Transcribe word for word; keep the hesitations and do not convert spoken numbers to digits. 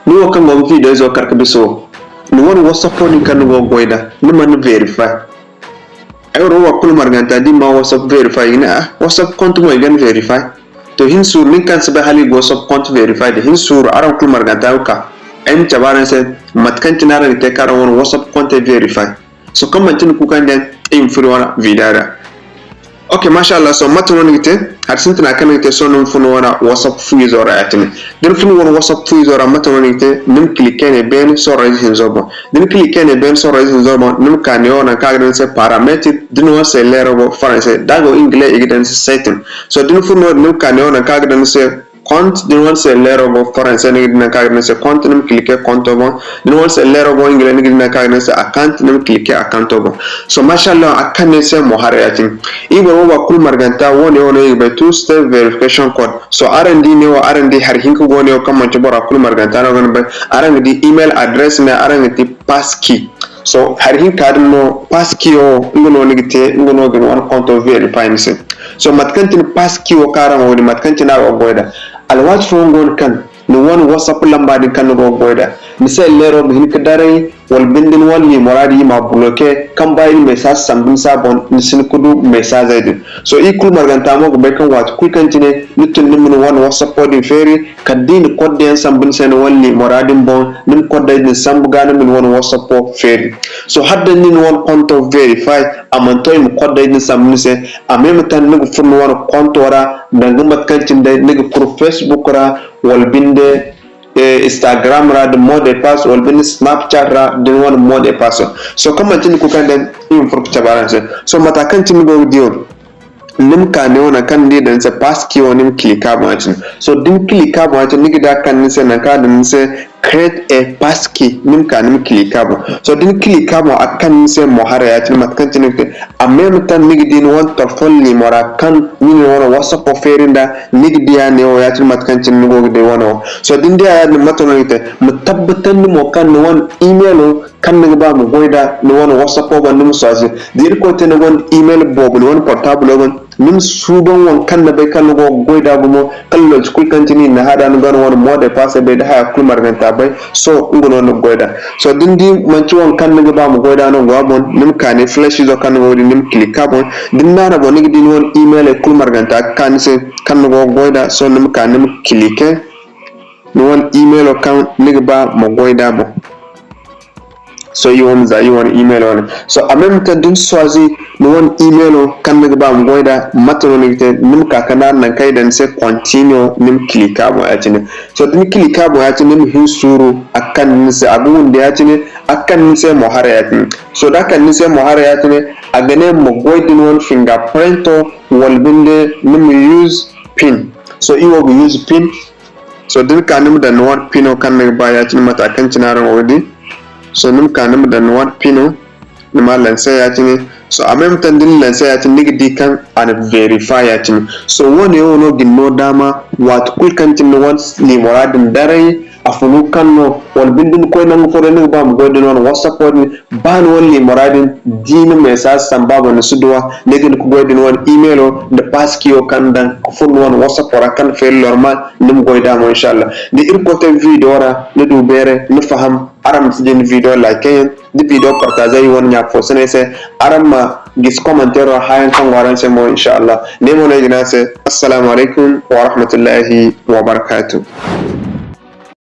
Ni wo kaŋ go ga video izo kar ga bisa wo, ni wane WhatsApp din kaŋ ni go ga goy da, ni mana verify. Ay wo wo kulu marganta da i ma WhatsApp verify, i ga ne, ah, WhatsApp compte mo i ga ni verify. To, hin suuru, nin kaŋ si bay hala i ga WhatsApp compte verify da, hin suuru, araŋ kulu marganta ga ka. Ay ma cabe araŋ se, mate kaŋ cine araŋ ga te ka araŋ wane WhatsApp compte verify. So, kaŋ manti ni kuukandiyaŋ, i ma furo wane video ra. Ok, masha Allah, so, mate no ni ga te? Hari sintina kaŋ ni ga te, so, ni ma fun wane WhatsApp fu izo ra ya-cine. Da ni fun wane WhatsApp fu izo ra, mate no ni ga te? Ni ma cliquer ne beene sorro ize hinzo boŋ. Da ni cliquer ne beene sorro ize hinzo boŋ, ni ma ka neewo nangu kaŋ a ga daŋ ni se paramètre, da ni wane se leero go Faranse, da a go Ingile, i ga daŋ ni se setting. So, da ni fun no-din, ni ma ka neewo nangu kaŋ a ga daŋ ni se compte, da ni wane se leero go Faranse, ni ga di nangu kaŋ a ga daŋ ni se compte, ni ma cliquer compte boŋ. Da ni wane se leero go Ingile, ni ga di nangu kaŋ a ga daŋ ni se account, ni ma cliquer account boŋ. So, masha Allah, a kaŋ ni se mo haray ya-cine. Iri boro boobo kulu marganta, wo-ne wo no iri ga bay, two step verification code. So, araŋ di neewo, araŋ di hari hinka go neewo kaŋ manti bora kulu marganta no ga ni bay. Araŋ ga di email address ne, araŋ ga di passkey. So, hari hinka din no, passkey wo, nga no ni ga te, nga no ga ni wane compte verify ni se. So, mate kaŋ cine passkey wo kaŋ araŋ wo din, mate kaŋ cine a go ga goy da. Alwaati fooyaŋ go no kaŋ ni wane WhatsApp lamba din kaŋ ni go ga goy da, ni se leero ma hin ga daray, wala binde ni wane liimora din i ma a bloquer, kaŋ ba i na message sambu ni se a boŋ, ni si hin ga du messagey din. So, iri kulu marganta mo ga bay kaŋ waati kulu kaŋ cine ni tun ni ma ni wane WhatsApp din feeri, kala da i na code yaŋ sambu ni se ni wane liimora din boŋ, ni ma codey din sambu ga ni ma ni wane WhatsApp feeri. So, hala da ni na ni wane compte verify, a mana to i ma codey din sambu ni se, a même temps ni ga furo ni wane compte ra, danga mate kaŋ cine day ni ga furo Facebook ra, wala binde, eh, Instagram ra da mot de passe, wala binde Snapchat ra da ni wane mot de passe. So, kaŋ manti ni kuukandiyaŋ, iri ma furo ga cabe araŋ se. So, mate kaŋ cine ni go ga di wo, ni ma ka neewo nangu kaŋ ni di daŋ ni se passkey wo, ni ma cliquer a boŋ ya-cine. So, da ni cliquer a boŋ ya-cine, ni ga di a kande ni se nangu kaŋ a daŋ ni se create a passkey, ni ma ka ni ma cliquer a boŋ. So, da ni cliquer a boŋ, a kande ni se mo haray ya-cine mate kaŋ cine ni ga te. A même temps ni ga di ni wane telefon liimo ra kaŋ ni na ni wane WhatsApp feeri nda, ni ga di a neewo ya-cine mate kaŋ cine ni go ga di wane wo. So, da ni di a ya-din, mate no ni ga te? Ma tabbatandi mo kaŋ ni wane emailo kaŋ ni ga ba ma goy da ni wane WhatsApp boŋ, ni ma choisir. Da Irkoy te ni gonda email boobo ni wane portable boŋ, ni ma suuban waŋ kaŋ ni bay kaŋ ni go ga goy da gumo, kala lokaci kulu kaŋ cine i na hada ni ga ni wane mot de passe bay da haya kulu marganta bay. So, nga no ni ga goy da. So, da ni di manti waŋ kaŋ ni ga ba ma goy da no go a boŋ, ni ma ka ne flèche izo kaŋ ni go ga di, ni ma cliquer a boŋ. Da ni naana boŋ, ni ga di ni wane emailey kulu marganta ga ka ni se kaŋ ni go ga goy da. So, ni ma ka ni ma cliquer ni wane emailo kaŋ ni ga ba ma goy da boŋ. So, iri wo ma za iri wane emailo wane. So, en même temps da ni choisir ni wane emailo kaŋ ni ga ba ma goy da, mate no ni ga te? Ni ma ka ga naana nangu kaŋ i daŋ ni se continue, ni ma cliquer a boŋ ya-cine. So, da ni cliquer a boŋ ya-cine, ni ma hin suuru, a ga kande ni se, a ga windi ya-cine, a ga kande ni se mo haray ya-cine. So, da a kande ni se mo haray ya-cine, a ga ne ma goy da ni wane fingerprinto, wala binde ni ma use pin. So, iri wo ga use pin. So, da ni ka ni ma daŋ ni wane pino kaŋ ni ga ba ya-cine, mate kaŋ cine araŋ go ga di. So, ni ma ka ni ma daŋ ni wane pino, ni ma a lancer ya-cine. So, en même temps da ni lancer ya-cine, ni ga di kaŋ a na verify ya-cine. So, wo-ne wo no ga ni no daama, waati kulu kaŋ cine ni wane liimora din daray, a funu kaŋ no, wala binde ni koy nangu fo day ni ga ba ma goy da ni wane WhatsApp din, ba ni wane liimora din, da i na message samba boŋ ni si du a, ni ga hin ga goy da ni wane emailo nda passkey wo kaŋ ni daŋ ga furo ni wane WhatsApp ra kaŋ feeri normal, ni ma goy da mo, inshallah. Da Irkoy te video ra ni du beeray, ni faham, araŋ ma si jinde video like yaŋ, da video partager iri wane ɲa fo sanay se, araŋ ma gisi commentairo hayaŋ kaŋ go araŋ se mo, inshallah. Ne mo no ay ga ne a se, assalamu alaykum wa rahmatullahi wa barakatuh.